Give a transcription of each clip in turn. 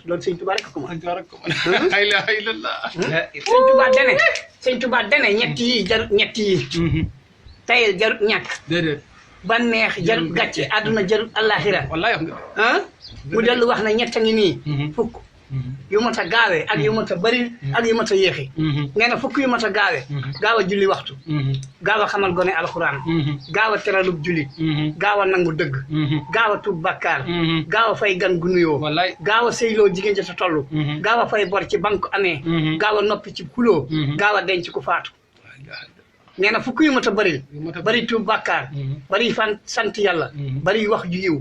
loolu sëñ Tuubaa rek ko mën. la ilaha illallah. sëñ Tuubaa dene ñett yi jarut ñett yi. tayel jarut ñàkk. déedéet. ba neex jarut gàcce àdduna jarut àllaaxira. wallaay xam nga. ah mu dellu wax na ñett a ngi nii. fukk yu mat a gaawee ak yu mat a bëri ak yu mat a yéexi. nee na fukk yu mat a gaawee. gaaw a julli waxtu. gaaw a xamal gone alxuraan. gaaw a teralub jullit. gaaw a nangu dëgg. gaaw a tuub bàkkaar. gaaw a fay gan gu nuyoo. wallaay. gaaw a sëyloo jigéen ja sa toll. gaaw a fay bor ci banque amee. gaaw a noppi ci xuloo. gaaw a denc ku faatu. nee na fukk yu mat a bëri. bëri tuub bàkkaar. bëri fan sant yàlla. bëri wax ju yiw.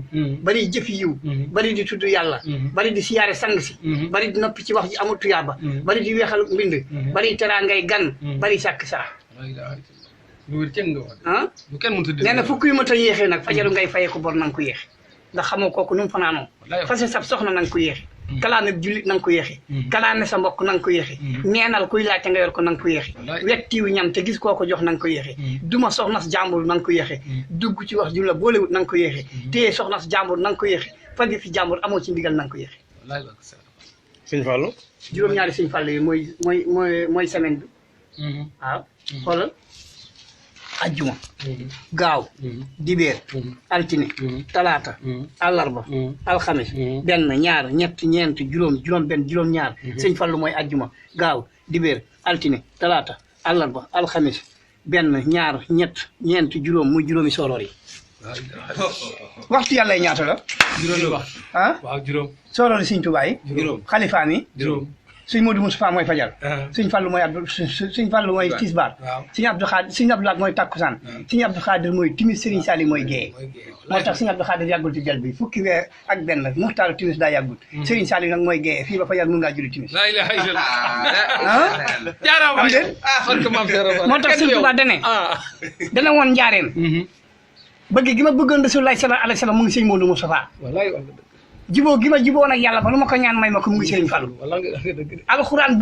bëri jëf yiw. bëri di tudd yàlla. bëri di siyaare sang si. bëri di noppi ci wax ji amul tuyaaba. bëri di weexal mbind. bëri teraa ngay gan. bëri sàkk sara. lu wér kenn nga wax. ah lu kenn mënut a dégg. nee na fukk yu mat a yéexee nag fajaru ngay fayee ko bor na nga ko yéexe ndax xamoo kooku nu mu fanaanoo. fase sab soxna na nga ko yéexe. kalaame jullit na nga ko yéexe. kalaame sa mbokk na nga ko yéexe. neenal kuy laajte nga yor ko na nga ko yéexe. wettiwu ñam te gis koo ko jox na nga ko yéexe. duma soxnas jàmbur na nga ko yéexe. dugg ci wax jumla boolewut na nga ko yéexe. téye soxnas jàmbur na nga ko yéexe. fagi fi jàmbur amoo ci ndigal na nga ko yéexe. sëñ Fallou. juróom-ñaari sëñ Fall yi mooy semaine bi. waaw xoolal ajjuma gaaw dibeer altine talaata àllarba alxames benn ñaar ñett ñeent juróom benn juróom ñaar sëñ Fallu mooy ajjuma gaaw dibeer altine talaata àllarba alxames benn ñaar ñett ñeent juróom muy juróomi sooroor yi waxtu yàlla ñaata la juróomi waxtu. ah waaw juróom. sooroor yi sëñ Tuubaa yi juróom. xalifaam yi juróom. sëñ Modou Moustapha mooy fajar sëñ Fallu mooy sëñ Fallu mooy tisbaar sëñ Abdou Xaadir sëñ Abdou Lahat mooy takkusaan sëñ Abdou Xaadir mooy timis sëriñ Sali mooy géeye moo tax sëñ Abdou Xaadir yàggul ci jal bi fukki weer ak benn muxtaaru timis daa yàggul sëriñ Sali nag mooy géeye fii ba fajar mun ngaa julli timis la ilaha illallah. ah am déet moo tax sëñ Tuubaa dana woon njaareen bëgg gi ma bëggoon Rasulullah sallallahu alayhi wa sallam mu ngi sëñ Modou Moustapha wallaay. jiboo gi ma jiboo nag yàlla ba lu ma ko ñaan may ma ko mu ngi sëriñ Fallu wallaay nga dëgg. alxuraan